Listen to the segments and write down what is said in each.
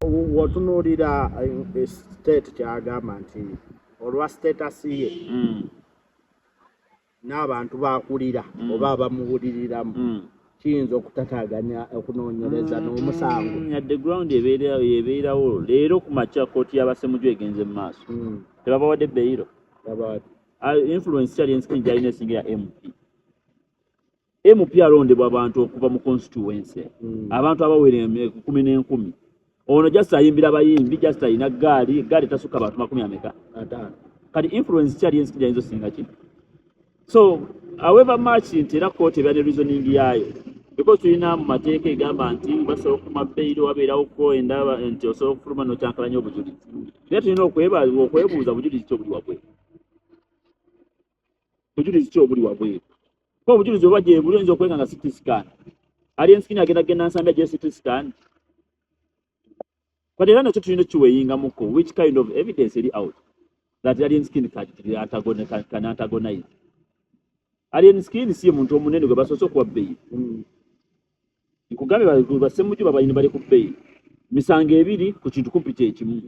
Wotunuulira state kyagamba nti olwa status ye n'abantu bakulira oba abamuwuliriramu, kiyinza okutataganya okunoonyereza n'omusango. Yadde ground ebeerawo, leero ku makya kooti y'abasemuju egenze mu maaso, tebabawadde bail. Influence kyali Alien gyalina esinga ya MP. MP alondebwa abantu okuva mu constituency, abantu abawera kumi n'enkumi. Ono just ayimbira bayimbi, just alina gaali, gaali tasukka bantu makumi ameka? 50. Kati influence kyali Alien gyayinza osinga ki? So however much nti era kooti ebeera ne reasoning yaayo, because tulina mu mateeka egamba nti basobola okuma bail, wabeerawo ko endaba nti osobola okufuluma n'okyankalanya obujulizi, naye tulina okwebuuza, bujulizi ki obuli wabweru? Bujulizi ki obuli wabweru? Ko obujulizi oba gye buli, oyinza okwenga nga CT scan. Alien Skin agenda genda Nsambya gye CT scan? But era nakyo tulina okiweyingamuko, which kind of evidence eri out that Alien Skin can antagonize? Alien Skin si ye muntu omunene gwe basoose okuwa bail. Nkugambye, basemuju babalini bali ku bail misango ebiri ku kintu kumpi kyekimu.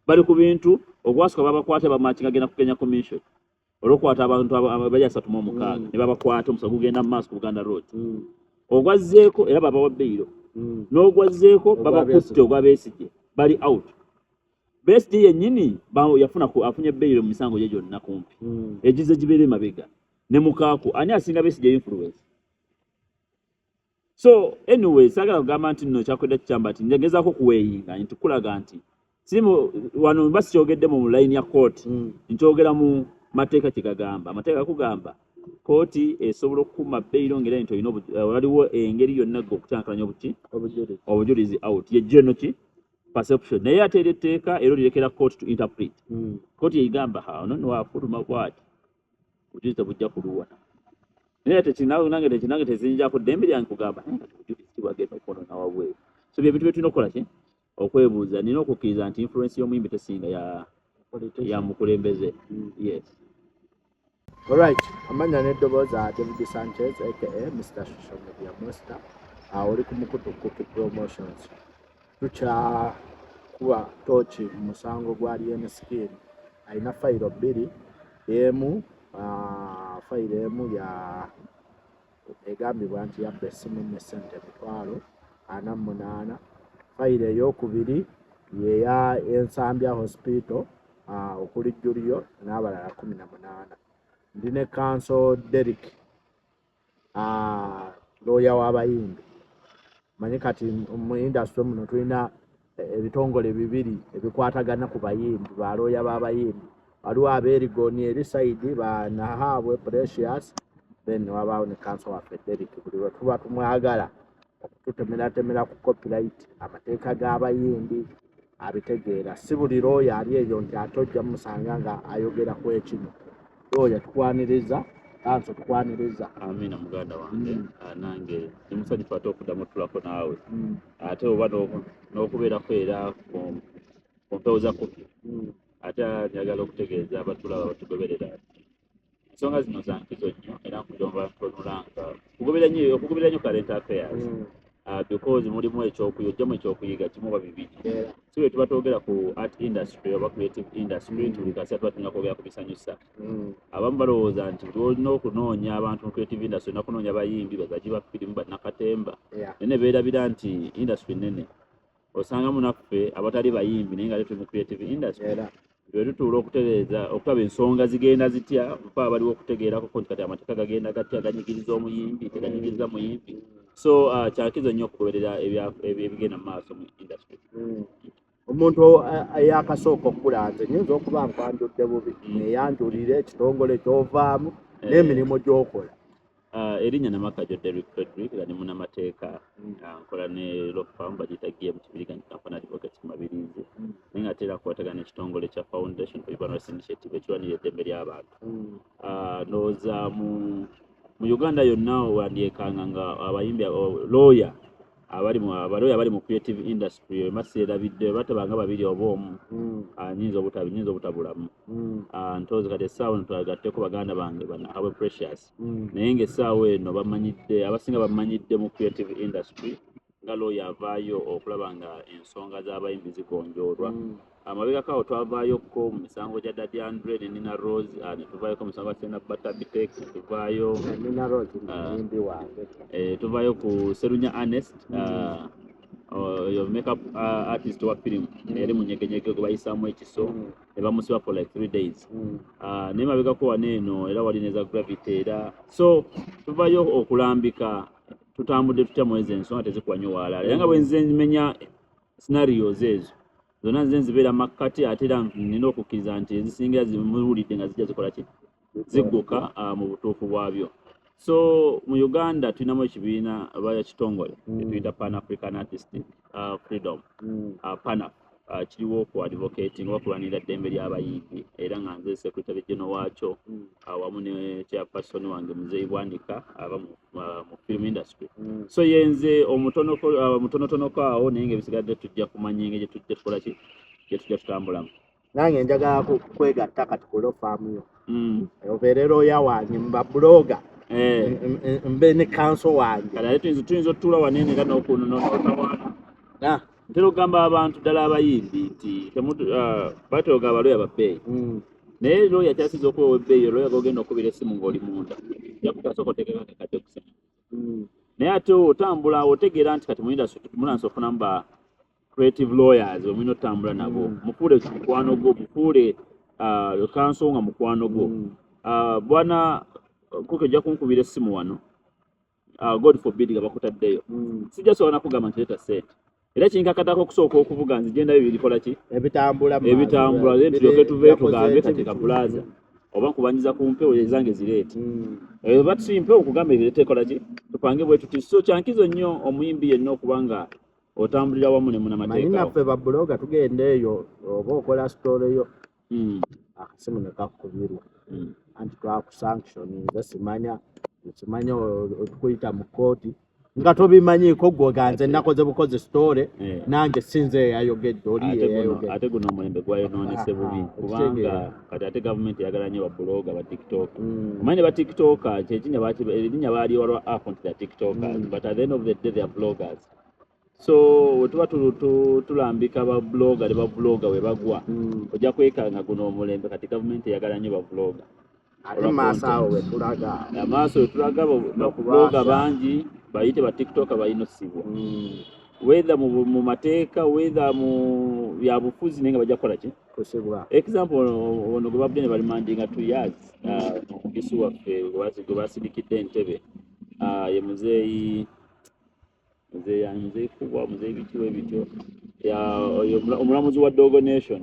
Bali ku bintu ogwasooka babakwata, bamakinga genda ku Kenya Commission olwokwata abantu bali 36 ne babakwata, omusango gugenda mu maaso ku Buganda Road. Ogwazzeeko era babawa bail, n'ogwazzeeko Ogwa babakutte. Besigye. Ogwa Besigye bali out. Besigye yennyini yafuna afunye bail mu misango gye gyonna kumpi egize gibeera emabega ne mukaaku. Ani asinga Besigye influence? So anyway, saagala kugamba nti nno kyakwedda kikyamba nti ngezaako kuweeyinga nti kulaga nti sirimu wano mba sikyogedde mu line ya kooti, nkyogera mu mateeka kye gagamba. Amateeka gakugamba kooti esobola okukuma bail ng'era nti olina waliwo engeri yonna gwe okukyankalanya obuki? Obujulizi. Obujulizi out ye general ki perception, naye ate era etteeka era olirekera court to interpret. Kooti yegamba, ha, ono nno wafuluma bwati, obujulizi tebujja kuluwana, naye ate nange nange tezinjako ddembe lyange kugamba, "Eh, kati obujulizi tibwagenda okwonona wabweru." So bye bintu bye tulina okukola ki? Okwebuuza. Nina okukkiriza nti influence y'omuyimbi tesinga ya mukulembeze. Yes. Alright, amanya n'eddoboozi, David Sanchez aka Mr Social Media Monster. Oli ku mukutu Cookie Promotions. Tukyakuba tooki mu musango gwa Alien Skin. Alina fayiro bbiri, emu fayiro emu ya egambibwa nti yabba essimu ne ssente 480,000. Fayiro eyokubiri yeya Ensambya Hospital, okuli Julio n'abalala 18. Ndi ne Counsel Derrick, looya w'abayimbi. Manyi kati mu industry muno tulina ebitongole bibiri ebikwatagana ku bayimbi, balooya b'abayimbi. Waliwo abeerigoni eri side ba Nahabwe Precious, then wabaawo ne counsel waffe Derrick, buli lwe tuba tumwagala okututemeratemera ku copyright, amateeka g'abayimbi abitegeera. Si buli looya ali eyo nti ate ojja musanga nga ayogera ku ekino. Looya, tukwaniriza. Counsel, tukwaniriza. Amina, muganda wange. Ah, nange ndi musanyufu ate okuddamu otulako naawe, ate oba n'okubeerako era ku mpewo za Cookie. Ate njagala okutegeeza abatulaba, batugoberera, ensonga zino za nkizo nnyo, era nkugamba ntonulanga kugoberera nnyo, okugoberera nnyo current affairs, because mulimu ekyokuyiga, ojjamu ekyokuyiga kimu oba bibiri. Si bwe tuba twogera ku art industry oba creative industry nti buli kaseera tuba tulina kwogera ku bisanyusa. Abamu balowooza nti buli olina okunoonya abantu mu creative industry olina kunoonya bayimbi, bazanyi ba firimu, bannakatemba, naye ne beerabira nti industry nene, osangamu naffe abatali bayimbi naye nga ate tuli mu creative industry. Bwe tutuula okutereeza, okulaba ensonga zigenda zitya, mpa abaliwo okutegeerako nti kati amateeka gagenda gatya, ganyigiriza omuyimbi, teganyigiriza muyimbi. So kyakizo nnyo okugoberera ebigenda mu maaso mu industry. Omuntu eyakasooka okukula, nze nyinza okuba nkwanjudde bubi, neyanjulire ekitongole kyovaamu n'emirimu gy'okola. Erinnya Namakajo Derrick Frederick, nga ndi munnamateeka. Nkola ne law firm bagiyita GM Kibirigani Company Advocates Mabirizi, naye nga ate era kukwatagana n'ekitongole kya Foundation for Human Rights Initiative ekirwanirira eddembe ly'abantu. Ndowooza mu Uganda yonna wandyekanga nga abayimbi, lawyer abali mu abalooya abali mu creative industry wema seerabidde batabanga babiri oba omu. Nyinza obutabulamu. Ntoozi kati essaawa eno twagatteko baganda bange bana Hawe Precious, naye ng'essaawa eno bamanyidde, abasinga bamanyidde mu creative industry. Nga looya avaayo okulaba nga ensonga z'abayimbi zigonjoolwa. Amabegako awo twavaayokko mu misango gya Daddy Andre ne Nina Rose, ne tuvaayoko mu misango gya Sena Bata Bitex, ne tuvaayo Nina Rose muyimbi wange. Tuvaayo ku Serunya Ernest, oyo makeup artist wa firimu eyali munyegenyege gwe bayisaamu ekiso ne bamusiba for like 3 days. Naye mabegako wano eno era wali neza Gravity era. So tuvayo okulambika tutambudde tutya mu ezo ensonga, tezikuwa nnyo waalala, era nga bwe nze menya scenarios ezo zonna, nze nzibeera makkati, ate era nina okukkiriza nti ezisingira zimuwulidde nga zijja zikola ki, zigguka mu butuufu bwabyo. So mu Uganda tulinamu ekibiina oba ekitongole etuyita Pan African Artistic Freedom, PANAF, kiriwo ku advocating oba kulwanirira ddembe ly'abayimbi, era nga nze secretary general waakyo wamu ne chairperson wange Muzeeyi Bwanika aba mu film industry. So yenze omutonotonoko awo, naye nga ebisigadde tujja kumanya engeri gye tujja tukola ki, gye tujja tutambulamu. Nange njagala kwegatta kati ku law firm yo, obeere looya wange mu ba blogger, mbe ne counsel wange. Kale ate tuyinza otutuula wano eno era n'otawaana. Ntera okugamba abantu, ddala abayimbi, nti batera ogamba looya babbeeyi, naye looya kyasinza okuba ow'ebbeeyi, looya gogenda okubira essimu ng'oli munda, jakukasooka oteekeko akakadde ku ssimu. Naye ate otambula otegeera nti kati mu industry mulansi ofunamu ba creative lawyers bwe mulina otambula nabo. Mufuule mukwano gwo, mufuule counsel nga mukwano gwo. Bwana kuko ojja kunkubira essimu wano, God forbid nga bakutaddeyo, sijja sobola nakugamba nti leeta sente, era kinkakatako okusooka okuvuga nzije ndabe birikola ki, ebitambula mu maaso. Ebitambula, then tulyoke tuveeyo tugambe Yakoze kati ki? Kabulaza oba nkubanyiza ku mpewo ezange zireete. Oba si mpewo, nkugamba ebireete ekola ki, tupange bwe tuti. So kyankizo nnyo omuyimbi yenna okuba nga otambulira wamu ne Manyi munamateeka. Naffe ba blogger tugenda eyo oba okola story yo, akasimu ne kakukubirwa, anti twakusanctioninze, simanya tukuyita mu kooti nga tobimanyiiko gwe ganze nakoze bukozi story. Nange sinze eyayogedde, oli Ate guno yeyayogedde. Ate guno omulembe gwayonoonese bubi, kubanga okitegeera. Kati ate gavumenti eyagala nnyo ba blogger, ba TikTok. Omanyi ne ba TikToker kyekinnya erinnya baaliwa lwa app nti they're TikTokers, but at the end of the day they are bloggers. So we tuba tulambika ba blogger ne ba blogger we bagwa, ojja kwekanga guno omulembe kati gavumenti eyagala nnyo ba blogger. Ate maaso awo wetulaga. Amaaso wetulaga ba blogger bangi bayite ba TikToker balina ossibwa, whether mu mateeka, whether mu byabufuzi, naye nga bajja kukola ki? Kusibwa. Example, ono gwe babadde ne balimandinga 2 years, omugisu waffe gwe basindikidde Entebe, ye muzeeyi, muzeeyi ani, muzeeyi kubwa, muzeeyi bikiwe bityo. Oyo omulamuzi wa Dogo Nation,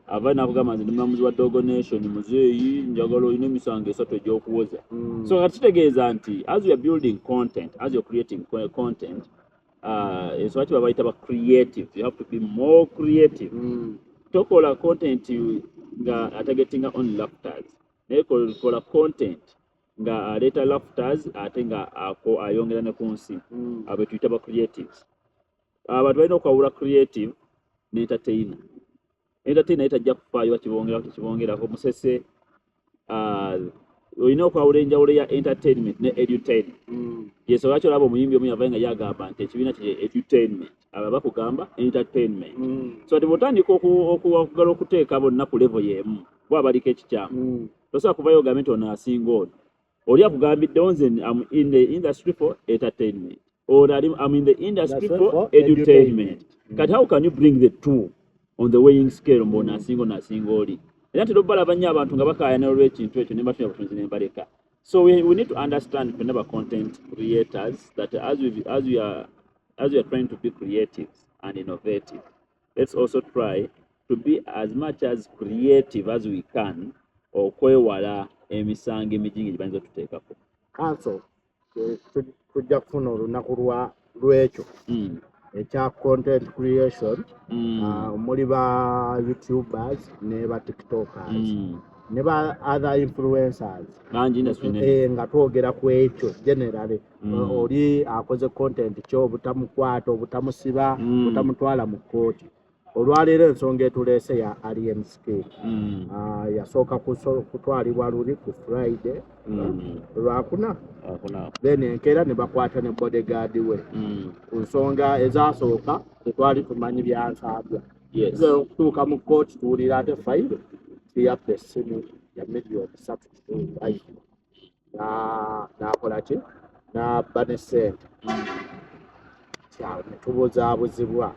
ava nakugamba nti ndi mulamuzi wa Dogo Nation, muzeeyi njagala olina emisango esatu egy'okuwoza. So nga kitegeeza nti as you are building content, as you're creating content, ensonga ki babayita ba creative, you have to be more creative. Tokola content nga atargetinga only laughters, naye kola content nga aleeta laughters ate nga ako ayongera ne ku nsi. Abo tuyita ba creatives. Abantu balina okwawula creative ne entertainer. Entertainer ye tajja kufaayo bakibongerako tekibongerako musese. Olina okwawula enjawulo ya entertainment ne edutainment. Yensonga lwaki olaba omuyimbi omu yavayo nga yagamba nti ekibiina kye edutainment, abo bakugamba entertainment. So ati bw'otandika okugala okuteeka bonna ku level y'emu, bo abaliko ekikyamu, tosobola kuvayo ogambe nti ono asinga ono. Oli akugambiddewo nze am in the industry for entertainment, or am in the industry That's for for edutainment. Edutainment. Kati how can you bring the two on the weighing scale, mbu ono asinga ono asinga oli? Era ntera obalaba nnyo abantu nga bakaayana olw'ekintu ekyo, ne mbatumya butunzi ne mbaleka. So we need to understand ffenna ba content creators that as we are trying to be creative and innovative, let's also try to be as much as creative as we can okwewala emisango emijingi gye bayinza otuteekako. Counsel, tujja kufuna olunaku lwa lwekyo ekya content creation, muli ba YouTubers ne ba TikTokers ne ba other influencers. Bangi, industry nene. Nga twogera ku ekyo generally, oli akoze content ki obutamukwata, obutamusiba, obutamutwala mu kkooti. Olwaleero ensonga etuleese ya Alien Skin. Yasooka kutwalibwa luli ku Friday, lwakuna, then enkeera ne bakwata ne bodyguard we. Ku nsonga ezasooka tetwali tumanyi byansambya. Okutuuka mu kkooti tuwulira ate fayiro tiyabba essimu ya 3 miliyoni n'akola ki, n'abba ne ssente. Ne tubuzaabuzibwa.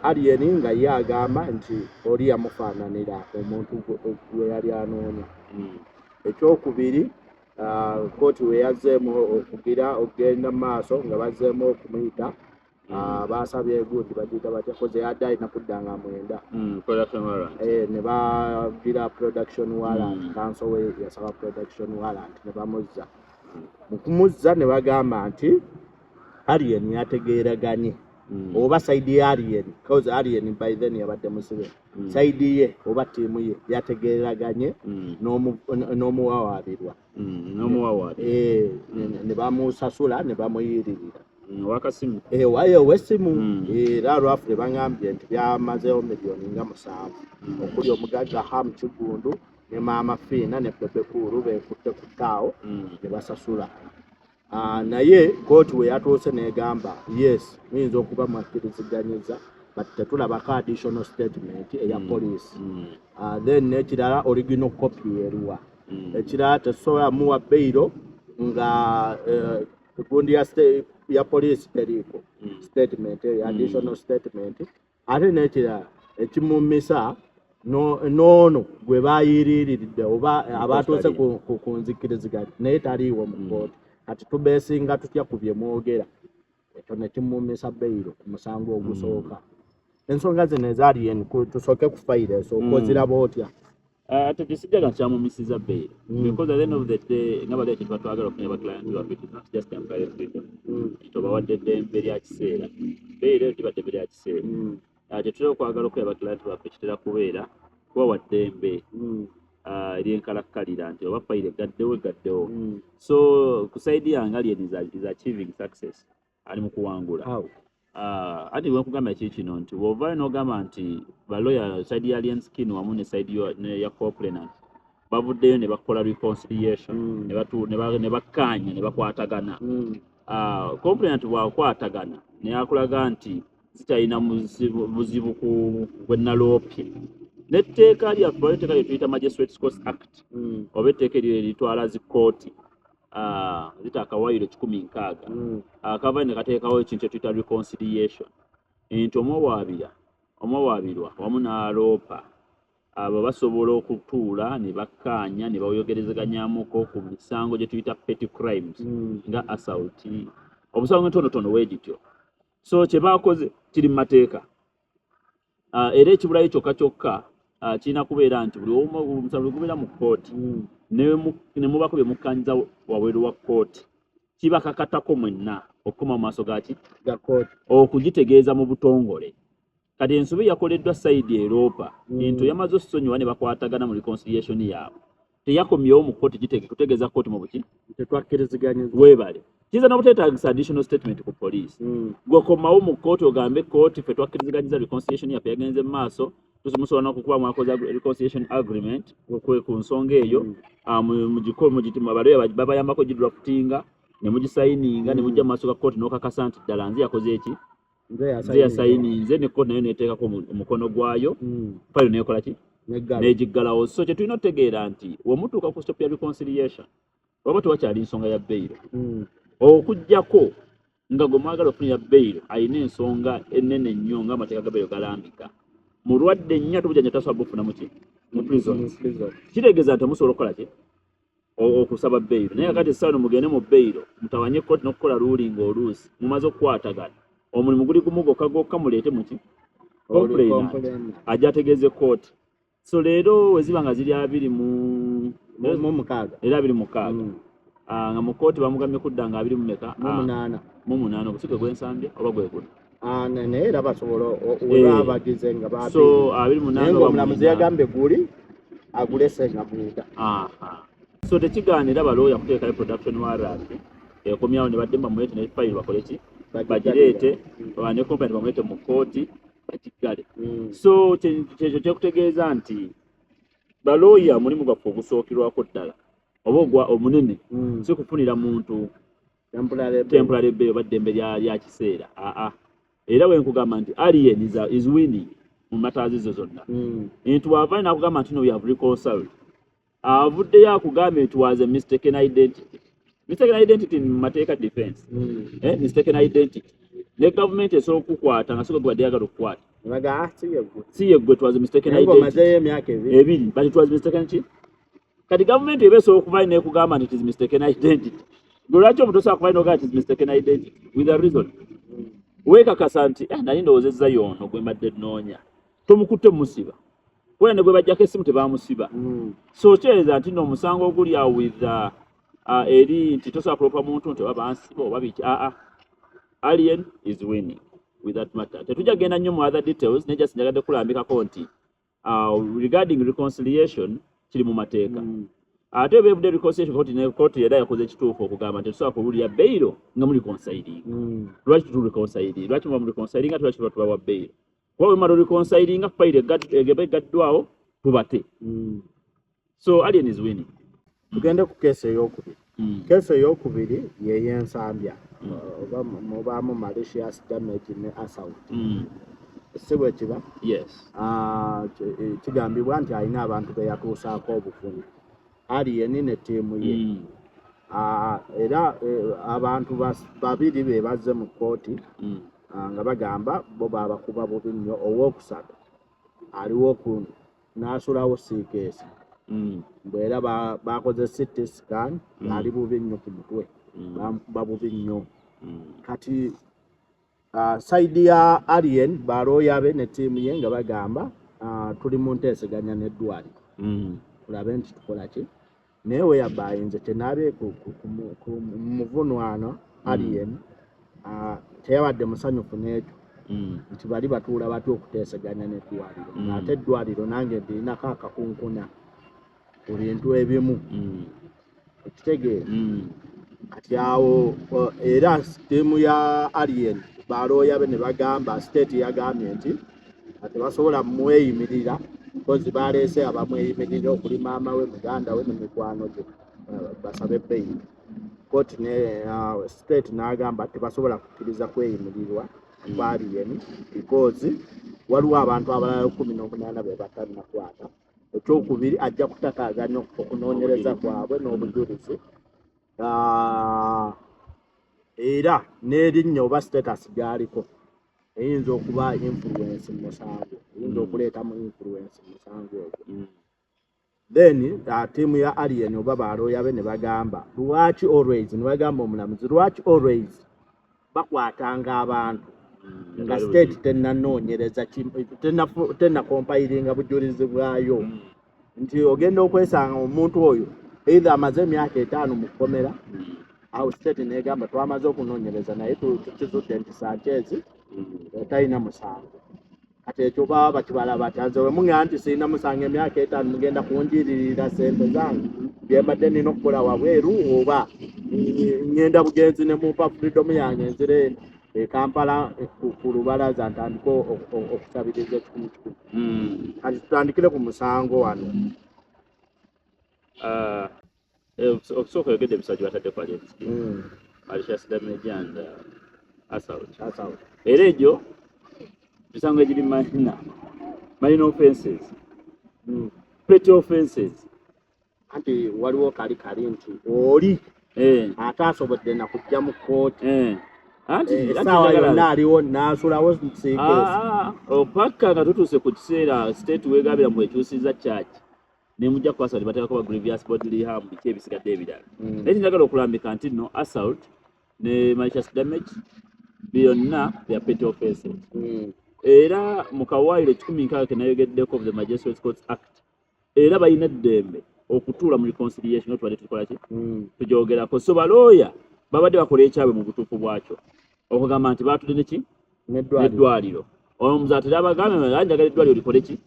Alien nga ye agamba nti oli yamufaananira omuntu gwe yali anoonya. Ekyokubiri, kooti we yazzeemu okugira okugenda mu maaso nga bazzeemu okumuyita, basabye egundi bagiyita batya, koze yadde alina kudda nga 9. Eh, ne bagira production warrant. Counsel we yasaba production warrant ne bamuzza. Mu kumuzza ne bagamba nti Alien yategeeraganye oba side ya Alien, cause Alien by then yabadde musibe, side ye oba ttiimu ye yategeeraganye n'omuwawaabirwa. N'omuwawaabirwa. Eh, ne bamusasula ne bamuyiririra. Wakasimu. Wayo ow'essimu. Era lwafu baŋambye nti byamazeewo miliyoni nga 7, okuli omugagga Ham Kigundu ne Maama Fiina ne Bebe Cool bekutte ku ttaawo ne basasula. Naye kooti we yatuuse n'egamba, yes, muyinza okuba mwakkiriziganyiza, but tetulabako additional statement eya police. Then n'ekirala, original copy eruwa? Ekirala, tetusobola muwa bail nga gundi ya police teriiko statement eyo, additional statement. Ate n'ekirala ekimumisa, n'ono gwe bayiriiriridde oba abatuuse ku nzikiriziganya naye taliiwo mu kkooti. Kati tubeesinga tutya ku bye mwogera? Ekyo ne kimumisa bail ku musango ogusooka. Ensonga zino ezaali tusooke ku fayiro esooka, oziraba otya? Tekisijjaga kyamumisiza bail, because at the end of the day nga bali ekintu batwagala okufunira ba client baffe, it is not just temporary freedom nti obawadde eddembe lya kiseera. Bail eyo liba ddembe lya kiseera. Tetutera okwagala okuya ba client baffe, kitera kubeera kubawa ddembe eryenkalakkalira nti oba fayiro egaddewo, egaddewo. So ku side yange, Alien is achieving success, ali mu kuwangula. How? Ati wenkugamba kiri kino nti bw'ovaayo n'ogamba nti baloya side ya Alien Skin wamu ne side ya complainant bavuddeyo ne bakola reconciliation, ne bakkaanya ne bakwatagana. Complainant bw'akwatagana ne akulaga nti zitalina buzibu ku gwe naloopye, n'etteeka lyaffe, waliwo etteeka lye tuyita Magistrates Court Act, oba etteeka eryo eritwala zi kooti, zita akawaayiro 160, akavayo ne kateekawo ekintu kyetuyita reconciliation, nti omuwawaabirwa wamu n'aloopa abo basobola okutuula ne bakkaanya ne bayogerezeganyamuko ku misango gye tuyita petty crimes, nga assault, omusango entonotono weegityo. So kye baakoze kiri mu mateeka. Era ekibulayo kyokka kyokka, kirina kubeera nti buli omusango bwe gubeera mu kkooti, ne mubako bye mukkanyiza wabweru wa kkooti, kibakakatako mwenna okukoma mu maaso gaki? Ga kooti. Okugitegeeza mu butongole. Kati ensobi yakoleddwa side eroopa nti yamaze osonyiwa ne bakwatagana mu reconciliation yaabwe, teyakomyewo mu kkooti kutegeeza kkooti mu buki Tetwakkiriziganyiza. Weebale. Kiyinza n'obuteetaagisa additional statement ku poliisi. Gwekomawo mu kkooti ogambe kkooti, ffe twakkiriziganyiza, reconciliation yaffe yagenze mu maaso. Musobola n'okukuba mwakoze reconciliation agreement ku nsonga eyo. Baloya babayambako gidraftinga ne mugisayininga ne mujja mu maaso ga kkooti n'okakasa nti ddala nze yakoze eki, Nze nze yasayininze, ne kkooti nayo neteekako omukono gwayo, fayiro nekola ki? Neggala. Negiggalawo. So kye tulina otutegeera nti wemutuuka ku step ya reconciliation, waba tewakyali nsonga ya bail, okuggyako nga gwe mwagala okufunira bail alina ensonga ennene ennyo ng'amateeka ga bail galambika, mulwadde nnyo ate obujjanjabi tasobola bufuna muki, mu prisons. Mu prison. Kitegeeza nti omusobola okukola ki? Okusaba bail. Naye kati essaawa eno mugende mu bail mutawanye kkooti n'okukola ruling, oluusi mumaze okukwatagana, omulimu guli gumu gwokka gwokka, muleete muki? Complainant. Complainant. Ajja ategeeze kkooti. So leero weziba nga ziri abiri mu Mu mukaaga. Era 26. Ah, nga mu kkooti bamugambye kudda nga abiri mu meka? Mu munaana. Mu munaana. Ogusigo gwensambye oba gwe guno? Ah, naye era basobola we baba bagize nga babiri. So 28. Naye oba ng'omulamuzi 8. Yagambye guli agulese nga 9. Aha. So tekigaanira balooya kuteekayo production warrant ekomyawo ne badde bamuleete ne fayiro bakole ki? Bagireete ne complaint bamuleete mu kkooti. Bakiggale. So kyekyo kyekutegeeza nti balooya omulimu gwaffe ogusookerwako ddala oba ogwa omunene si kufunira muntu temporary bail. Temporary bail oba ddembe lya kiseera. Aa, era bwe nkugamba nti Alien is winning mu matters zo zonna, nti wavayo nakugamba nti no, we have reconciled, avuddeyo akugambye nti was a mistaken identity. Mistaken identity mu mateeka defense. Mistaken identity ne gavumenti esobola okukukwata nga siko gwe yagala okukwata. Baga, "Ah, si yeggwe." Si yeggwe, it was a mistaken Naye identity. ng'omazeeyo emyaka 2. 2, but it was mistaken ki? Kati gavumenti eba esobola okuvayo nekugamba nti it is mistaken identity, gwe lwaki omuntu osobola kuvayo nogamba nti it is mistaken identity with a reason? Weekakasa nti, "Eh, nali ndowoozezza y'ono gwe mbadde nnoonya." Tomukutte musiba kuba ne gwe bajjako essimu tebamusiba. So kitegeeza nti nno omusango oguli awo with eri nti tosobola kulopa muntu nti oba bansiba oba biki. Aa, Alien is winning with that matter. Tetujja kugenda nnyo mu other details, naye just njagadde kulambikako nti regarding reconciliation kiri mu mateeka. Ate oba evudde reconciliation, kooti ne kooti era yakoze ekituufu okugamba nti tetusobola kuwulira bail nga mu reconciling. Lwaki tutureconciling? Lwaki muba mu reconciling ate lwaki tuba tubawa bail? Kuba bwe mumala reconciling, fayiro eba eggaddwawo, tubate. So Alien is winning. Tugende ku case eyokubiri. Case eyokubiri yey'Ensambya, oba mubaamu malicious damage ne assault. Si bwe kiba? Yes. Ah, kigambibwa nti alina abantu be yatuusaako obuvune, Alien ne ttiimu ye. Ah, era abantu babiri be bazze mu kkooti, nga bagamba bo babakuba bubi nnyo. Owokusatu aliwo ku n'asulawo siikeesi, bwera bakoze CT scan, ali bubi nnyo ku mutwe. Bamukuba bubi nnyo. Kati side ya Alien, balooya be ne ttiimu ye nga bagamba, tuli mu nteeseganya n'eddwaliro, tulabe nti tukola ki. Naye we yabayinze kyenaabye ku muvunwano Alien, teyabadde musanyufu n'ekyo, nti bali batuula batya okuteeseganya n'eddwaliro, ate eddwaliro nange ndirinako akakunkuna ku bintu ebimu. Okitegeera? Kati awo era ttiimu ya Alien, balooya be ne bagamba state yagambye nti tebasobola mweyimirira kozi baleese abamweyimirira okuli maama we, muganda we ne mikwano gye, basabe bail. Kooti ne state n'agamba tebasobola kukkiriza kweyimirirwa kwa Alien because waliwo abantu abalala 18 be batannakwata. Ekyokubiri, ajja kutakaaganya okunoonyereza kwabwe n'obujulizi. Ah, era n'erinnya oba status gy'aliko eyinza okuba influence mu musango, eyinza okuleetamu influence mu musango ogwo. Then tiimu ya Alien oba balooya be ne bagamba lwaki always, ne bagamba omulamuzi lwaki always bakwatanga abantu nga state tennanoonyereza, tennakompilinga bujulizi bwayo, nti ogenda okwesanga omuntu oyo either amaze emyaka 5 mu kkomera, awo state negamba twamaze okunoonyereza naye tukizudde nti Sanchez talina musango. Kati ekyo baba bakibala batya? Nze wemuŋŋamba nti sirina musango emyaka 5, mugenda kunjiririra sente zange byembadde nina okukola wabweru, oba ŋŋenda bugenzi ne mumpa freedom yange nzire e Kampala, ku lubalaza ntandike okusabiriza ekikumi kikumi? Kati tutandikire ku musango wano. Ah, okusooka oyogedde emisango gye batadde ku Alien, malicious damage and assault. Assault. Era egyo misango egiri minor, minor offenses, petty offenses. Anti waliwo kali kali nti oli ate asobodde na kujja mu kkooti. Anti anti Essaawa njagala- yonna aliwo n'asulawo siikeesi. Ah, opaka nga tutuuse ku kiseera state wegambira mu ekyusiza charge nemujja ku assault, bateekako ba grievous bodily harm, biki ebisigadde ebirala. Naye tinjagala okulambika nti no, assault ne malicious damage byonna bya petty offenses. Era mu kawaayiro 160 ke nayogeddeko of the Magistrates Courts Act, era balina eddembe okutuula mu reconciliation nga tubadde tukola ki, tugyogerako. So balooya babadde bakola ekyabwe mu butuufu bwakyo okugamba nti batudde neki n'eddwaliro. N'eddwaliro. Omuzaate abagambe njagala eddwaliro likole ki,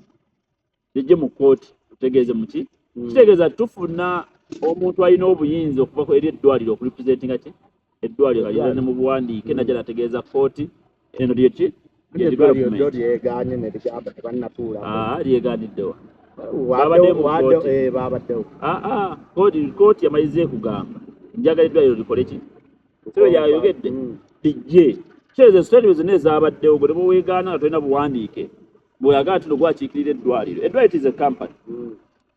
lijje mu kkooti tutegeeze muki. Kitegeeza tufuna omuntu alina obuyinza okuva eri eddwaliro okurepresentinga ki eddwaliro, alina ne mu buwandiike, najja nategeeza kkooti eno lyeki Ye Eddwaliro development. Lyo lyeganye ne ligamba tebannatuulako. Ah, lyeganiddewa? Babadde mu Wadde kkooti. Eh, babaddewo. Ah, ah, kooti yamalize ekugamba njagala eddwaliro likole ki, sebe yayogedde lijje kyezo statement zonna ezabaddewo. Gwe tebweweegaana nga tolina buwandiike bw'oyagala tino gwakiikirira eddwaliro. Eddwaliro is a company.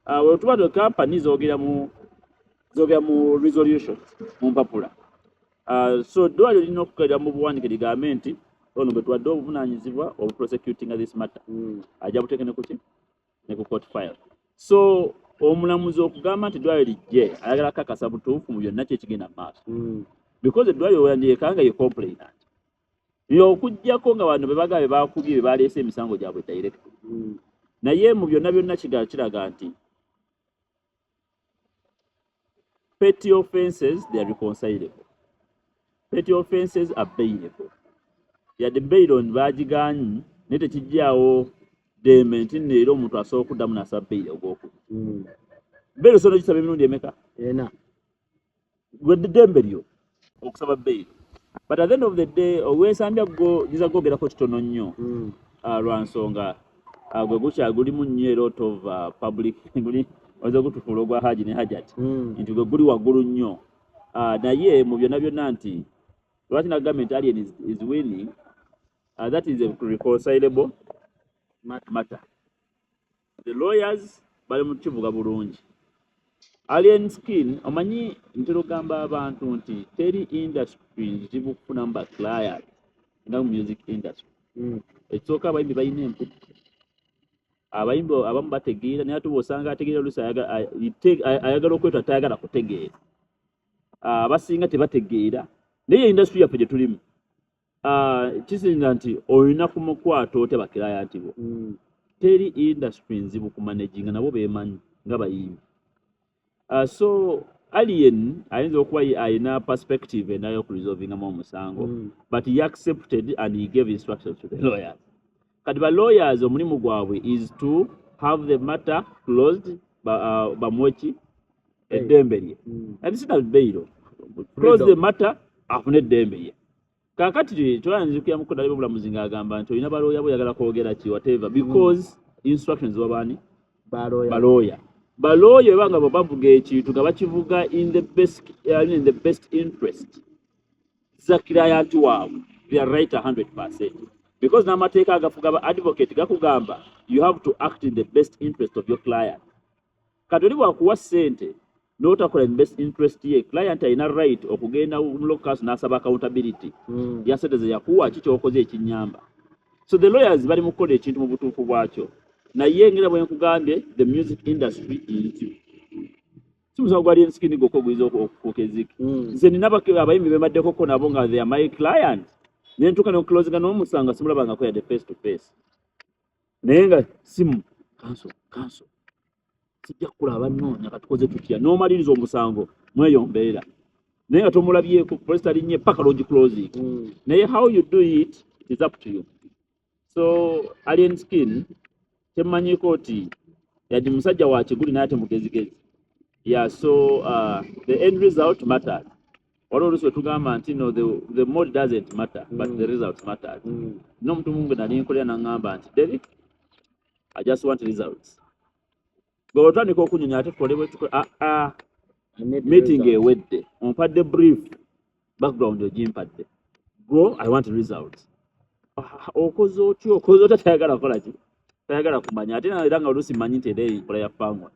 Ah, bwe tuba to company zoogera mu resolutions, mu mpapula. Ah, so eddwaliro lirina okukolera mu buwandiike ligambe nti ono gwe tuwadde obuvunaanyizibwa obuprosecutinga this matter, ajja buteeke ne kuki, ne ku court file. So omulamuzi okugamba nti eddwaliro lijje, ayagala kakasa butuufu mu byonna kyekigenda mu maaso, because eddwaliro weyandirekanga nga ye complainant okuggyako nga bano bebagamba be bakubye be baleese emisango gyabwe direct. Naye mu byonna byonna kiraga nti petty offenses, they are reconcilable. Petty offenses are bailable. Yadde bail on bagiganyi, naye tekijjaawo ddembe nti nno era omuntu asobola okuddamu n'asaba bail ogwokubiri. Bail osobola ogisaba emirundi emeka? Ena. Gwe ddembe lyo okusaba bail, but at the end of the day ogwensambya gwo nyiza gwogerako kitono nnyo. Lwa nsonga gwe gukya gulimu nnyo a lot of public, guli oyinza ogutufuula ogwa haji ne hajat, nti gwe guli waggulu nnyo. Naye mu byonna byonna nti lwaki nagambye nti Alien is winning, that is a reconcilable matter. The lawyers bali mu kivuga bulungi. Alien Skin, omanyi ntera okugamba abantu nti teri industry nzibu kufunamu ba client nga mu music industry. Ekisooka, abayimbi balina emputu, abayimbi abamu bategeera, naye ate bw'osanga ategeera oluusi ayagala okwetwa tayagala kutegeera. Ah, abasinga tebategeera, naye industry yaffe gye tulimu, ah, kisinga nti olina kumukwata otya baclient bo. Teri industry nzibu kumanaginga, nabo beemanyi nga bayimbi. So Alien ayinza okuba alina perspective endala y'okuresolvingamu omusango, but he accepted and he gave instructions to the lawyers. Kati ba lawyers omulimu gwabwe is to have the matter closed, bamuwe ki, eddembe lye. And sina bail, close the matter, afune eddembe lye. Kakati toyanzikiramuko ddala obulamuzi ng'agamba nti olina balooya bo, oyagala kwogera ki, whatever, because instructions wabaani? Balooya. Balooya. Balooya bwe nga bwe bavuga ekintu nga bakivuga in the best interest za client waabwe, they are right 100%, because n'amateeka agafuga ba advocate gakugamba you have to act in the best interest of your client. Kati oli bwakuwa ssente n'otakola in best interest ye, client alina right okugenda mu law council n'asaba accountability ya ssente ze yakuwa, ki kyokoze ekinyamba. So the lawyers bali mu kukola ekintu mu butuufu bwakyo, naye ngera bwe nkugambye, the music industry nzibu, si musango gwa Alien Skin gwokka oguyinza okufuuka eziki. Nze nina abayimbi bembaddekoko nabo nga they are my client, ne ntuuka noclosinga n'omusango simulabangako yadde face to face, naye nga simu counsel, counsel sijja kukulaba, nnoonya, katukoze tutya, n'omaliriza omusango mweyo mbeera, naye nga tomulabyeko, police talinnye paka lodge closing. Naye how you do it, it is up to you. So Alien Skin kyemmanyiko nti yadde musajja wa kiguli, naye ate mugezigezi. Yeah, so the end result matters. Waliwo oluusi wetugamba nti no, the mode doesn't matter, but the result matters. N'omuntu mungu nali nkolera naŋŋamba nti, "Derek, I just want results." Gwe otandika okunyonya ate tukole bwe tukole, ah, ah, I need meeting results. Ewedde, ompadde brief, background ogimpadde, go, I want results. Ah, okoze otya, okoze otya, tayagala kukola ki, tayagala kumanya. Ate era nga oluusi mmanyi nti era enkola ya Fangon,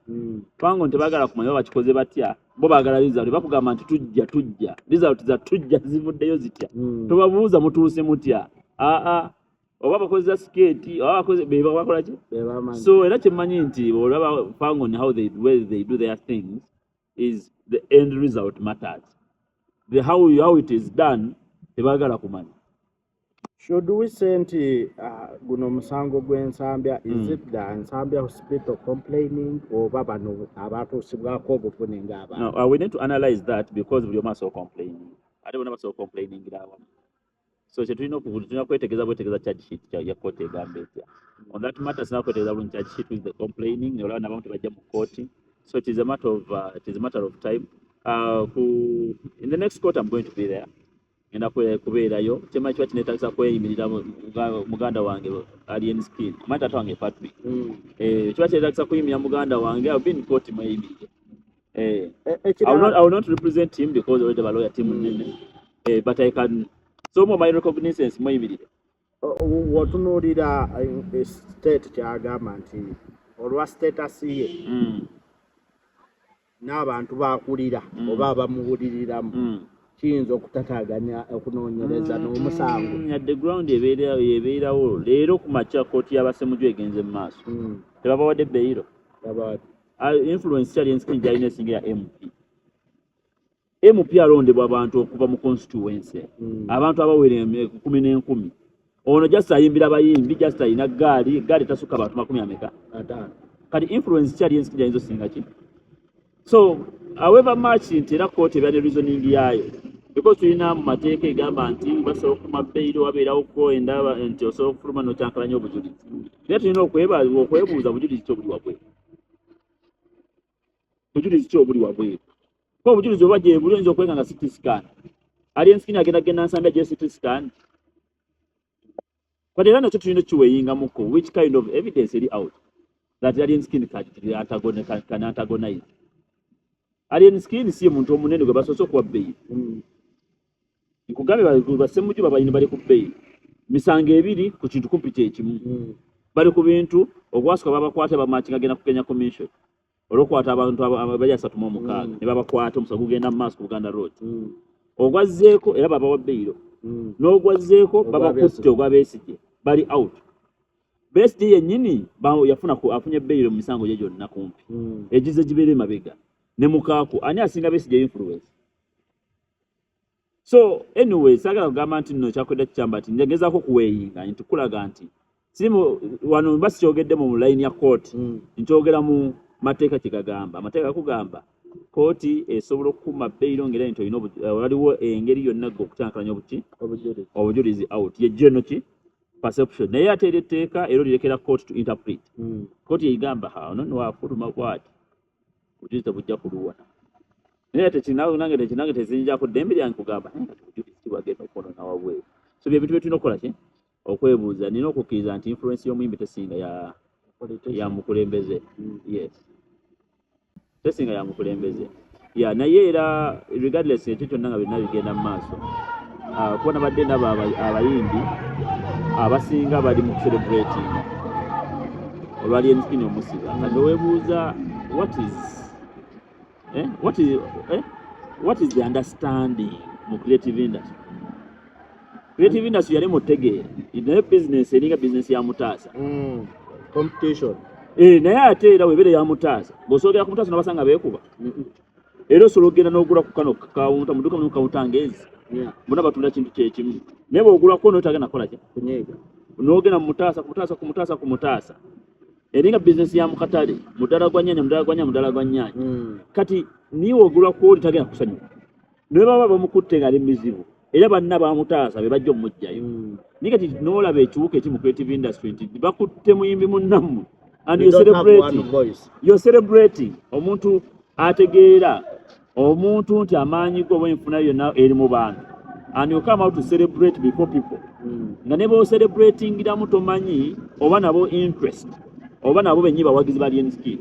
Fangon tebagala kumanya oba bakikoze batya, bo baagala result. Bakugamba nti tujja, tujja, result za tujja zivuddeyo zitya? Tobabuuza mutuuse mutya, aa oba bakozesa sikeeti oba bakoze be bakola ki. Be bamanyi. So era kyemmanyi nti olaba Fangon, how they, way they do their things is the end result matters. The how it is done tebagala kumanya. Should we say nti guno omusango gw'Ensambya, is it the Nsambya Hospital complaining oba bano abatuusibwako obuvune ng'abantu? No, we need to analyze that, because buli omu asobola complaining, ate bonna basobola complainingira awamu. So kyetulina tulina kwetegereza bwetegereza charge sheet ya kooti egamba etya on that matter. Sina kwetegereza bulungi charge sheet with the complaining, olaba nabamu tebajja mu kooti. So it is a matter of time. In the next court I'm going to be there. Ngenda kubeerayo. Kyemanyi kiba kinetagisa kweyimirira muganda wange Alien Skin, omanyi taata wange Patrick. Kiba kyetagisa kuyimirira muganda wange, I've been court mweyimirire. I will not represent him because already ba lawyer team nene. But I can so more my recognizance mweyimirire. Wotunuulira state kyagamba nti olwa status ye n'abantu bakulira oba abamuwuliriramu, kiyinza okutataganya okunoonyereza n'omusango. Yadde ground ebeerawo leero ku makya, kooti y'abasemuju egenze mu maaso, tebabawadde bail. Influence kyali ensikini gyalina esinga ya MP. MP alondebwa abantu okuva mu constituency, abantu abawera kumi n'enkumi. Ono just ayimbira bayimbi, just alina gaali, gaali tasukka bantu makumi ameka? 50. Kati influence kyali ensikini gyayinza osinga ki? So however much nti era kooti ebeera ne reasoning yaayo, because tulina mu mateeka egamba nti basobola okuma bail, wabeerawo ko endaba nti osobola okufuluma n'okyankalanya obujulizi, naye tulina okwebuuza bujulizi ki obuli wabweru, bujulizi ki obuli wabweru, ko obujulizi oba gyebuli oyinza okwenga nga CT scan. Alien Skin agenda genda Nsambya gye CT scan. Kati era nakyo tulina okiweighingamuko, which kind of evidence eri out that Alien Skin can antagonize. Alien Skin si ye muntu omunene gwe basoose okuwa bail. Nkugambye basemuju babayini bali ku bail misango ebiri ku kintu kumpi kyekimu. Bali ku bintu ogwasooka babakwata bamakinga genda ku Kenya Commission olwokwata abantu bali 36, ne babakwata, omusango gugenda mu maaso ku Buganda Road. Ogwazzeeko era babawa bail. N'ogwazzeeko Ogwa babakutte. Besigye. Ogwa Besigye bali out. Besigye yennyini yafuna afunye bail mu misango gye gyonna kumpi egize gibeera emabega ne mukaaku. Ani asinga Besigye influence? So anyway, saagala kugamba nti nno kyakwedda kikyamba nti ngezaako kuweighinga nti kulaga nti sirimu wano mba sikyogedde mu line ya kooti, nkyogera mu mateeka kye gagamba. Amateeka gakugamba kooti esobola okukuma bail ng'era nti olina waliwo engeri yonna gwe okukyankalanya obuki? Obujulizi. Obujulizi out ye general ki perception, naye ate era etteeka era olirekera court to interpret. Kooti yegamba ha ono nno wafuluma bwati, obujulizi tebujja kuluwona, naye nange tekinange tezinjako ddembe lyange kugamba naye kati obujulizi kibwagenda okwonona wabweru. So bye bintu bye tulina okukola ki okwebuuza. Nina okukkiriza nti influence y'omuyimbi tesinga ya mukulembeze. Yes, tesinga ya mukulembeze ya, naye era regardless ekyo kyonna nga byonna bigenda mu maaso, kuba nabadde ndaba abayimbi abasinga bali mu celebrating olwa Alien Skin omusiba. Kati weebuuza what is the understanding mu creative industry? Creative industry yali mutegeera, naye business eringa business ya Mutaasa. Competition. Eh, naye ate era webeere ya Mutaasa, bw'osoogera ku Mutaasa nabasanga beekuba. Era osobola okugenda n'ogula ku kano kawunta mu dduuka, mulimu kawunta ngezi, bonna batunda kintu kyekimu, naye bw'ogulako n'otagenda kukola ki? Kunyiiga. N'ogenda mu Mutaasa, ku Mutaasa, ku Mutaasa, ku Mutaasa, eringa bizinesi ya mukatale, muddala gwa nyanya, muddala gwa nyanya, muddala gwa nyanya. Kati niwe ogula kwoli tagenda kusanyuka, naye baba bamukutte nga ali mizibu, era banna bamutaasa be bajja omugjayo. Naye kati n'olaba ekiwuka eki mu creative industry nti bakutte muyimbi munnammwe and You you're don't have one celebrating. voice. You're celebrating omuntu ategeera omuntu nti amaanyi go oba enfuna yonna eri mu bantu, and you come out to celebrate before people nga ne b'ocelebratingiramu tomanyi oba nabo interest oba nabo benyi bawagizi ba Alien Skin.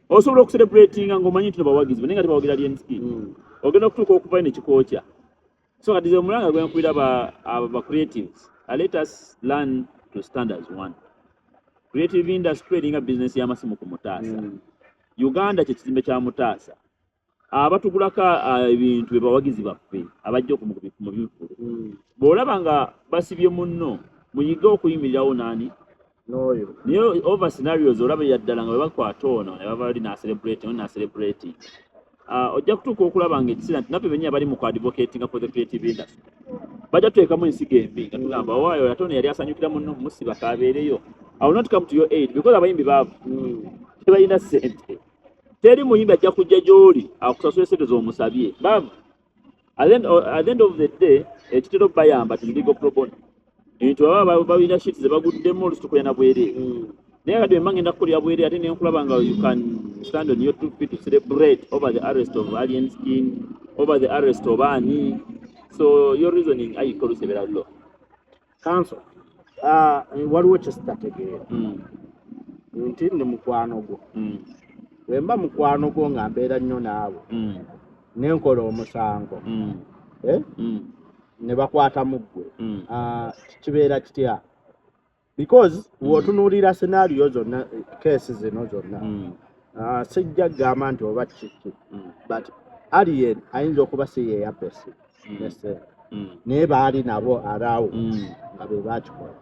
Osobola okucelebratinga ng'omanyi nti no bawagizi, naye nga tebawagira Alien Skin. Ogenda okutuuka okuvayo ne kikookya. So kati ze omulanga gwe nkubira aba ba creatives, let us learn to stand as one. Creative industry eringa business y'amasimu ku Mutaasa. Uganda kye kizimbe kya Mutaasa, abatugulako ebintu be bawagizi baffe abajja mu bivvulu. Bw'olaba nga basibye munno, muyige okuyimirirawo naani N'oyo. Naye over scenarios olaba yaddala nga bwe bakwata ono ne bava bali nacelebrate ono nacelebrating, ojja kutuuka okulaba nga ekiseera nti naffe bennyini abali mu kuadvocatinga for the creative industry bajja tuteekamu ensigo embi nga tugamba owaayo ate ono yali asanyukira munno musiba kaabeereyo. I will not come to your aid because abayimbi baavu, tebalina ssente. Teri muyimbi ajja kujja gy'oli akusasula ssente z'omusabye, baavu. At the end of the day, ekitera okubayamba ti legal pro bono nti baba balina shit ze baguddemu, olusi tukolera na bwereere. Naye kati bwemba ngenda kukolera bwereere ate nenkulaba nga you can stand on your two feet to celebrate over the arrest of Alien Skin, over the arrest of ani, So your reasoning ayikolusebera lo. Counsel, waliwo kyesitategeera nti ndi mukwano gwo. Bwe mba mukwano gwo nga mbeera nnyo naawe, nenkola omusango, eh? Ne bakwata mu ggwe, kibeera kitya? Because w'otunuulira scenario zonna, case zino zonna, sijja kugamba nti oba kiki, but Alien ayinza okuba si ye yabba essimu ne ssente, naye baali nabo araawo nga be bakikola.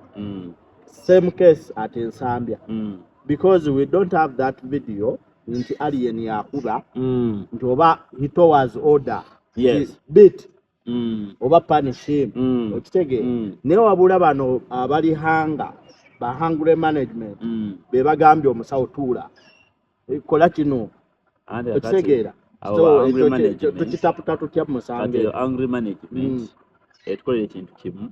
Same case at Nsambya, because we don't have that video nti Alien yakuba, nti oba he towards order beat oba punish him, okitegeera? Naye wabula bano abali hanga ba hungry management be bagambye omusawo, tuula, kola kino. Anti kakati, okitegeera? abo So ba angry ekyo management, tukitaputa tutya mu musango kati ekyo? Angry management etukolera ekintu kimu.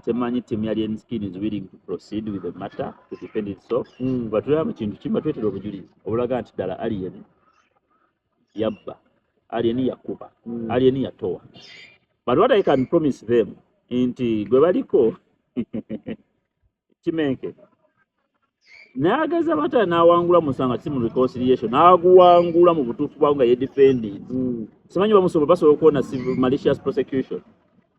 Kyemanyi team ya Alien Skin is willing to proceed with the matter to defend itself. Batulaba mu kintu kimu, batwetera obujulizi obulaga nti ddala Alien yabba, Alien yakuba, Alien yatowa. But what I can promise them nti gwe baliko kimenke n'ageza bata n'awangula musango si mu reconciliation, n'aguwangula mu butuufu bwawo nga ye defending. Simanyi bamusobola basobola okuwona civil malicious prosecution.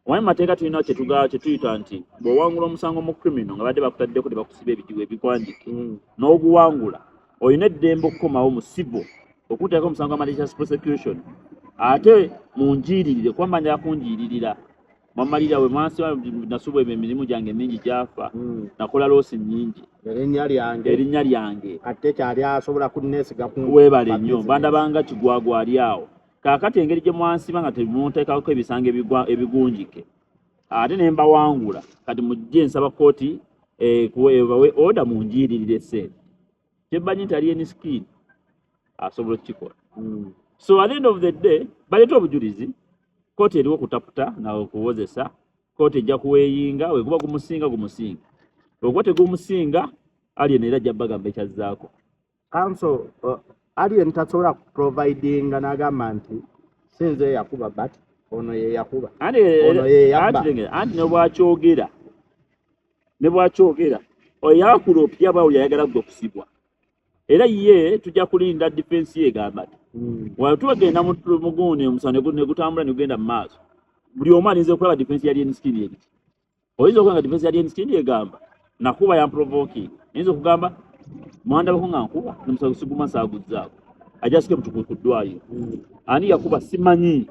Omanyi mu mateeka tulina kyetuyita nti bw'owangula omusango mu criminal nga badde bakutaddeko tebakusiba ebijigo ebikwandike, n'oguwangula, olina eddembe okukomawo mu civil okuteeka omusango gwa malicious prosecution, ate munjiiririre kuba mba njagala kunjiiririra mwamalira we mwansiba nasubwa emirimu gyange mingi gyafa, nakola loss nnyingi. Erinnya lyange. Erinnya lyange. Kati tekyali asobola kunneesiga ku Weebale nnyo. business. Bandabanga kigwagwa ali awo. Kaakati engeri gye mwansiba nga temunteekako ebisango ebigunjike ate ne mbawangula, kati mujje nsaba kooti ebawe order munjiiririre essente. Kyemmanyi nti Alien Skin asobola okukikola. So at the end of the day baleete obujulizi, kooti eriwo kutaputa nakuwozesa. Kooti ejja kuweeyinga, weguba gumusinga gumusinga, weguba tegumusinga Alien era ajja bagamba ekyazzaako. Counsel, Alien tasobola kuprovidinga n'agamba nti sinze eyakuba, but ono ye yakuba. Anti Ono ye yabba. Anti ne bwakyogera oyakula opya bawuli ayagala gwe kusibwa, era ye tujja kulinda defense ye egamba ti tubagenda mugundi omusango ne gutambula ne gugenda mu maaso, buli omu alinze okulaba defense ya Alien Skin eriki. Oyinza okuba nga defense ya Alien Skin egamba nakuba yamprovoking, oyinza okugamba mwandabako nga nkuba nomusango siguma nsaaguzzaako, ajasike mutuku ku ddwaliro. Ani yakuba simanyi,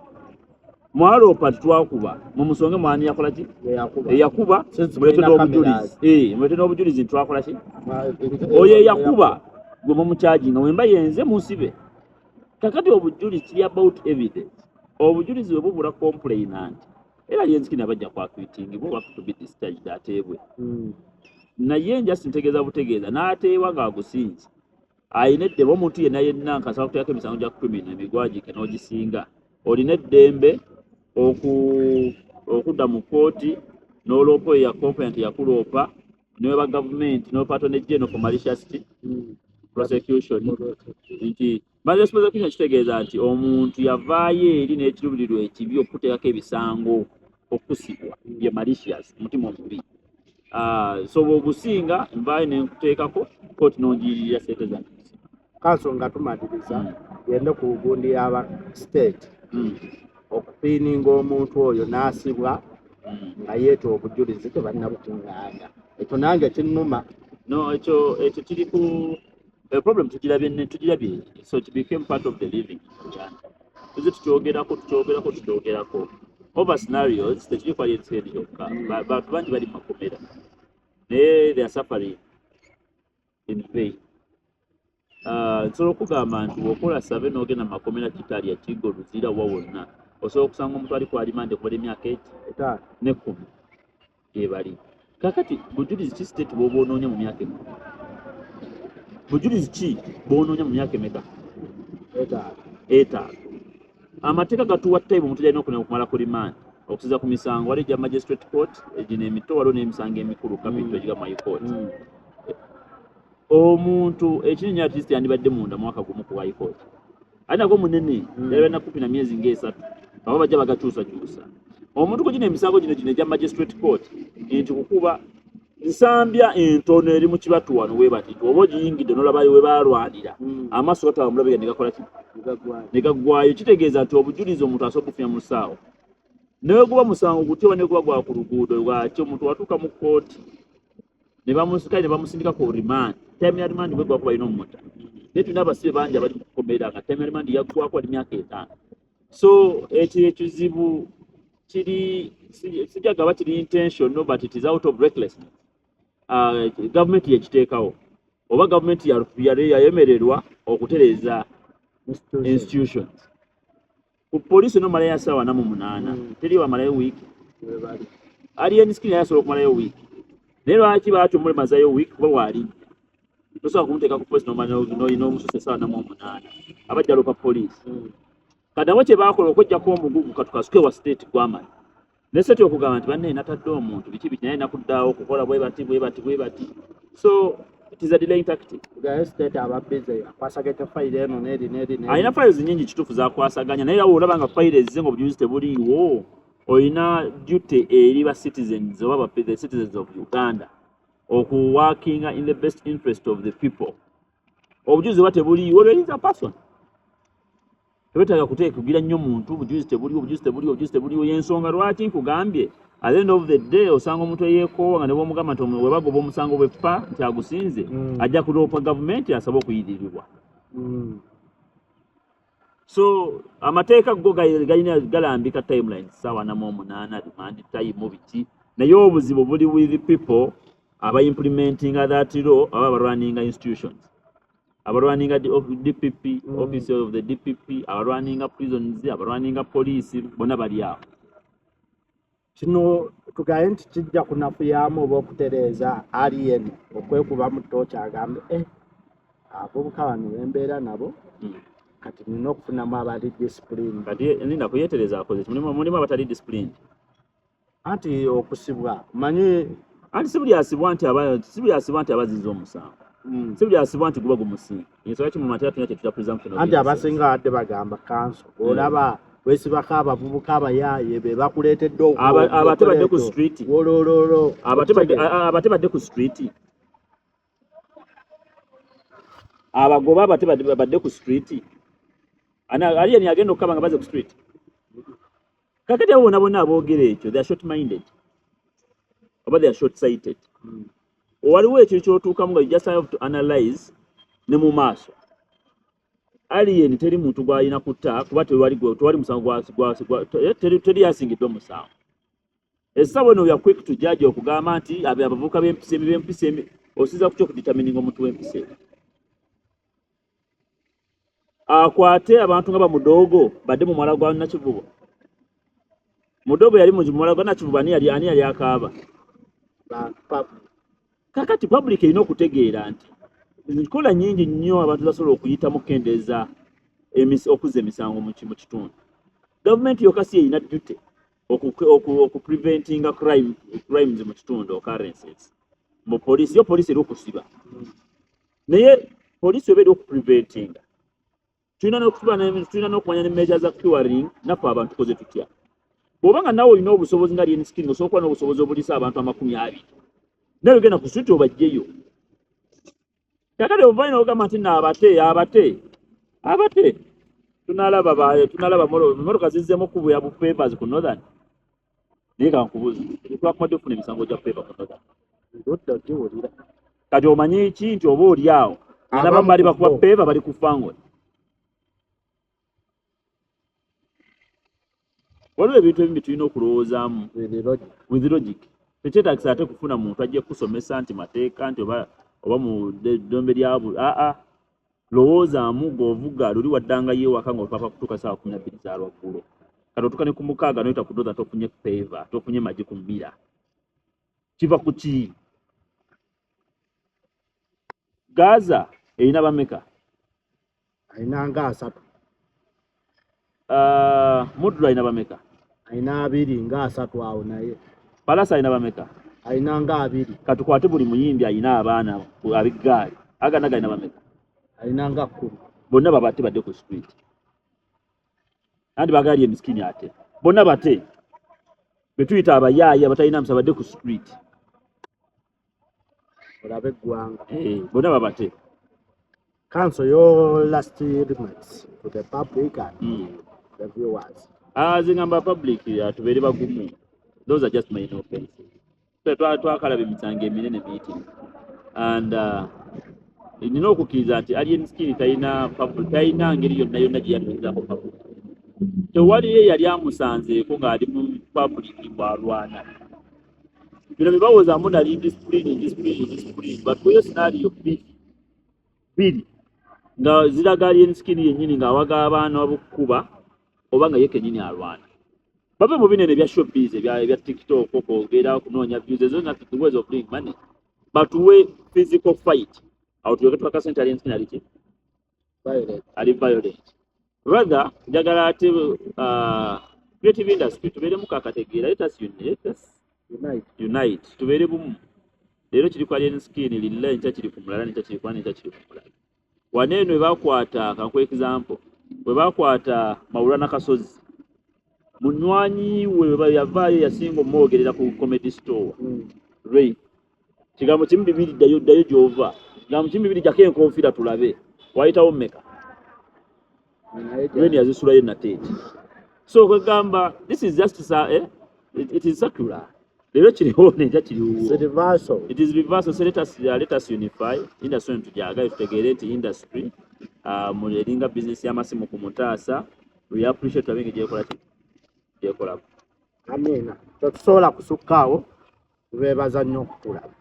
mwaloopa nti twakuba, mumusonge mwani yakola ki. Ye yakuba. Eyakuba Since mulete mulina n'obujulizi. Mulete n'obujulizi nti twakola ki. Oyo eyakuba gwe mumucharginga, wemba yenze munsibe. Kakati obujulizi kiri about evidence. Obujulizi bwe bubula, complainant era Alien Skin abajja kwacquittingibwa oba to be discharged, ateebwe. Naye njasi ntegeeza butegeeza n'ateebwa ng'agusinze ayina eddembe. Omuntu yenna yenna nkasaba kuteekako emisango gya criminal emigwagike n'ogisinga, olina eddembe okudda mu kooti n'oloopa oyo ya complainant yakuloopa, neweba gavumenti n'oloopa attorney general for malicious prosecution. Nti malicious prosecution kitegeeza nti omuntu yavaayo eri n'ekiruubirirwa ekibi okuteekako ebisango okusibwa, ye malicious, omutima omubi. So bw'ogusinga nvaayo nenkuteekako kooti n'onjiririra sente zange. Counsel, nga tumaliriza, gende ku gundi y'aba state okupiininga omuntu oyo n'asibwa nga yeeta obujulizi tebalina bukuŋŋaanya. Ekyo nange kinnuma. No, ekyo kiri ku a problem tugirabye tugirabye, so it became part of the living in Uganda. Tuze tukyogerako, tukyogerako, tukyogerako over scenarios. Tekiri kwa Alien kyokka. Bantu bangi bali mu makomera naye they are suffering in vain. Nsobola okugamba nti bw'okola sabe n'ogenda mu makomera Kitalya, Kigo, Luzira, wa wonna, osobola okusanga omuntu ali ku alimande kumala emyaka eki 5. 10 gyebali. Kakati bujulizi ki state bw'oba onoonya mu myaka 10? Bujulizi ki bw'onoonya mu myaka emeka? 5. 5. Amateeka gatuwa time omuntu gyalina okulina okumala ku remand okusinziira ku misango. Waliwo egya magistrate court egino emito, waliwo n'emisango emikulu capital egiga mu high court. Omuntu ekinene at least yandibadde munda mwaka gumu ku high court, ate nagwo munene, yalibadde kumpi na myezi ng'esatu, aba bajja bagakyusakyusa. Omuntu ku gino emisango gino gino egya magistrate court nti kukuba nsambya entono eri mu kibatu wano webati nti oba ogiyingidde nolabayo we balwanira amaaso gataba mulabega ne gakola ki ne gaggwayo. Kitegeeza nti obujulizi omuntu asobola okufunya mu ssaawa naye guba musango gutya oba ne guba gwa ku luguudo lwaki omuntu watuuka mu kkooti ne bamusika ne bamusindika ku remand. Time ya remand bwegwako balina omumuta, naye tulina abasibe bangi abali mu kukomera nga time ya remand yaggwako ali myaka 5. So ekyo ekizibu kiri sijja gaba kiri intentional, but it is out of recklessness. Gavumenti yekiteekawo oba gavumenti yayemererwa okutereeza institutions. Ku poliisi nomalayo asaawa 48, teri wamalayo wiiki. Alien Skin yasobola okumalayo wiiki, naye lwaki baati omulemazayo wiiki? Kuba waali tosobola kumuteeka ku poliisi n'omususa essaawa 48, abajja lupa poliisi. Kati nabo kye baakola okweggyako omugugu, katukasuke wa state gwamanyi ne state okugamba nti bannaye natadde omuntu biki biki, naye nakuddaawo okukola bwe bati bwe bati bwe bati. So it is a delaying tactic. Gaye state aba busy akwasaganya fayiro eno n'eri n'eri n'eri. Alina files nyingi kituufu zakwasaganya, naye awo olaba nga fayiro ezze nga obujulizi tebuliiwo, olina duty eri ba citizens oba the citizens of Uganda okuworkinga in the best interest of the people. Obujulizi oba tebuliiwo, there is a person tebetaaga kuteekugira nnyo muntu, obujulizi tebuliwo, obujulizi tebuliwo, obujulizi tebuliwo. Yensonga lwaki nkugambye at the end of the day osanga omuntu eyeekoowa nga ne bwomugamba nti we bagoba omusango bweppa nti agusinze, ajja kuloopa gavumenti asabe okuyiririrwa. So amateeka go galina galambika timelines, saawa 48, remand time, biki, naye obuzibu buli with people aba implementinga that law, aba abarunninga institutions, abarunninga DPP, office of the DPP, abarunninga prisons, abarunninga police, bonna bali awo. Kino tugaye nti kijja kunafuyamu oba okutereeza Alien okwekuba mu ttooki agambe, eh, abavubuka bano bembeera nabo, kati nina okufunamu abali discipline. Kati nina kuyetereza akoze ki? Mulimu abatali disciplined. Anti okusibwa manyi. Anti si buli asibwa nti aba, si buli asibwa nti abaziza omusango, si buli asibwa nti guba gumusinga. Ensonga ki mu mateeka tulina kyetuyita presumption of Anti innocence. Abasinga badde bagamba kanso olaba wesibako abavubuka abayaaye be bakuleetedde Abate badde ku street. Wolololo. Abate badde ku street, abagoba abate badde ku street. Alien agenda okukaba nga baze ku street. Kakati abo bonna bonna aboogera ekyo, they are short minded oba they are short sighted. Waliwo ekintu kyotuukamu nga you just have to analyze ne mu maaso. Alien teri muntu gw'alina kutta kuba tewali musango teri yasingiddwa musango. Essaawa eno ya quick to judge okugamba nti abavubuka b'empisa embi, b'empisa embi, osinza ku kyokudetermininga omuntu w'empisa embi. Akwate abantu nga bamudoogo badde mu mwala gwa Nakivubo. Mudoogo yali mu mwala gwa Nakivubo, ani yali akaaba? Kakati public erina okutegeera nti nkola nnyingi nnyo abantu basobola okuyitamu okukendeeza okuzza emisango mu kitundu. Gavumenti yokka si erina duty okupreventinga crimes mu kitundu, occurrences mu poliisi. Yo poliisi eri okusiba, naye poliisi oba eri okupreventinga. Tulina n'okumanya ne measures za curing. Naffe abantu tukoze tutya? Bw'oba nga nawe olina obusobozi nga Alien Skin, osobola okuba n'obusobozi obuliisa abantu 20, naye ogenda ku street obajjeyo. Kakati ovayo n'ogamba nti naabate abate abate, tunalaba motoka zizzeemu okubuya bu favors ku Northern. Naye kankubuuza, twakumadde okufuna emisango gya favor ku Northern? Ndudde ogiwulira. Kati omanyi ki nti oba oli awo nabamu bali bakuba favor, bali ku fangoni. Waliwo ebintu ebimu tulina okulowoozaamu with logic. Tekyetagisa ate kufuna muntu ajja kusomesa nti mateeka nti oba mu ddombe lya aa lowoozaamu g'ovuga luli waddangayo ewaka ng'opapa kutuuka saawa 12 za lwaggulo. Kati otuuka ne ku 6 noyita ku Northern, tofunye favor, tofunye magi ku mmira, kiva ku ki? Gaza erina bameka? Alina nga 30. Mudru alina bameka? Alina 23 awo naye. Palasa alina bameka? Alina nga 20. Katukwate buli muyimbi alina abaana abiggaali agana galina bameka? Alina nga 10. Bonna babate badde ku street, anti bagali emisikini ate bonna bate. Betuyita abayaayi abatalina mpisa badde ku street. Olabe eggwanga. Eh, bonna babate. Counsel, your last remarks to the public and the viewers. Ah, nze ngamba public tubeere bagumu. Those are just minor offenses. So, twakalaba emisango eminene miyitirivu and nina okukkiriza nti Alien Skin talina talina ngeri yonna yonna gye yatuuzaako public. Tewaliyo yali amusanzeeko ng'ali mu public bw'alwana. Bino bye bawozaamu nali discipline, discipline, discipline, but kuyo scenario bbiri bbiri nga ziraga Alien Skin yennyini ng'awaga abaana obukuba oba nga ye kennyini alwana. Bave mu binene ebya showbiz, ebya TikTok, okwogera, okunoonya views. Ezo not the ways of doing money. Batuwe physical fight awo tuleke tukakase nti Alien Skin ali ki? Violent. Ali violent. Rather njagala ate creative industry tubeeremu kakategeera. Let us Unite. Unite, tubeere bumu. Leero kiri ku Alien Skin, lilla enkya kiri ku mulala, nenkya kiri ku ani, enkya kiri ku mulala. Wano eno we bakwata, kankuwa example, bwe bakwata Maulana Kasozi, munywanyi we we yavaayo yasinga omwogerera ku Comedy Store. Ray, kigambo kimu bibiri, ddayo, ddayo gy'ova. Kigambo kimu bibiri, jako enkofiira tulabe wayitawo mmeka. Naye Ren yazisulayo nateeti. So kwegamba this is just eh? It is circular. Leero kiriwo, nenkya kiriwo. It's reversal. It is reversal. So let us unify industry eno tugyagale, tutegeere nti industry mu eringa business y'amasimu ku mutaasa. We appreciate, tulabe engeri gyekola ki, gyekolako. Amiina. Tetusobola kusukkaawo, tubeebaza nnyo okutulaba.